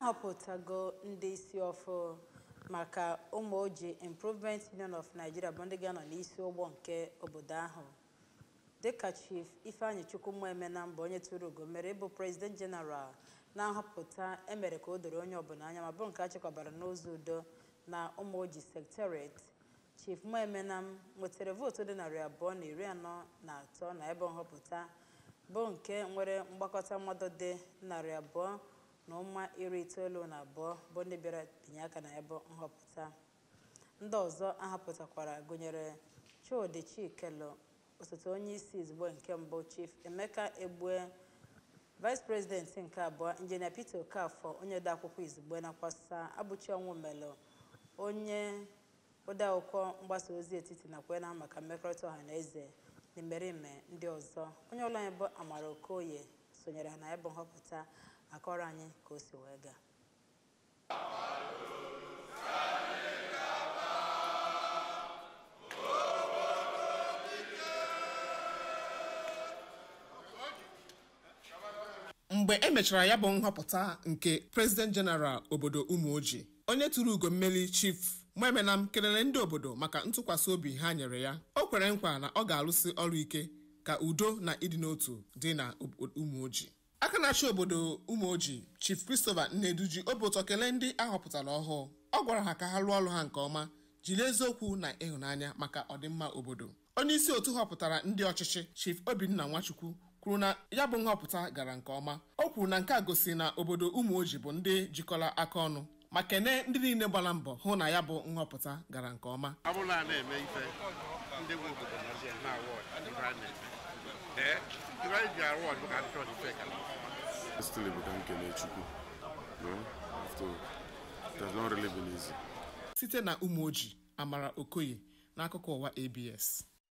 Ahọpụtago ndị isi ọfụ maka Ụmụoji Improvement Union of Nigeria bụ ndị ga-anọ n'isi ụgbọ nke obodo ahụ, dịka Chief Ifeanyi Chukwuemena bụ onye tụrụ ugo mere ịbụ President General na nhọpụta emere ka o doro onye ọbụla anya ma bụrụ nke a chekwabara n'ụzọ udo na Ụmụoji Secretariat. Chief Moemenam nwetara vootu dị 243 na ebe nhọpụta bụ nke nwere mgbakọta mmadụ dị 292 bụ ndị bịara binye aka na ebe nhọpụta. Ndị ọzọ ahọpụtakwara gụnyere Chudi Chikelu, osote onye isi izugbe nke mbụ, Chief Emeka Egbue, Vice President nke abụọ, Injinia Peter Okafor, onye odeakwụkwọ izugbe, nakwa Sir Abuchi Onwumelu, onye odeakwụkwọ mgbasa ozi etiti nakwa na maka mmekọrịta ọha na eze na imerime ndị ọzọ. Onye ọrụ anyị bụ Amara Okoye sonyere ha na ya bụ nhọpụta, akọrọ anyị ka o si wee gaa. Mgbe e mechara ya bụ nhọpụta nke President General obodo Ụmụoji, onye tụrụ ugo mmeli Chief Moemenam kelere ndị obodo maka ntụkwasị obi ha nyere ya. O kwere nkwa na ọ ga-arụsi ọrụ ike ka udo na ịdị n'otu dị na Ụmụoji. Aka na-achị obodo Ụmụoji, Chief Christopher Nnedu, ji obi ụtọ kelee ndị ahọpụtara ọhụụ. Ọ gwara ha ka ha rụọ ọrụ ha nke ọma, jiri eziokwu na ịhụnanya maka ọdịmma obodo. Onye isi otu họpụtara ndị ọchịchị, Chief Obinna Nwachukwu, kwuru na ya bụ nhọpụta gara nke ọma. O kwuru na nke a gosi na obodo Ụmụoji bụ ndị jikọrọ aka ọnụ, ma kene ndị niile gbara mbọ hụ na ya bụ nhọpụta gara nke ọma. Ọ bụrụ na a na-eme ife ndị nwe obodo nọzi ya na-awụ ọdụ ife a na-eme, ee, ife anyị ji arụ ọdụ ka ndị ọdụ ife gara nke ọma. Still bụ ka m kelee Chukwu. No, after it has not really been easy. Site na Ụmụoji, Amara Okoye n'akụkọ ụwa ABS.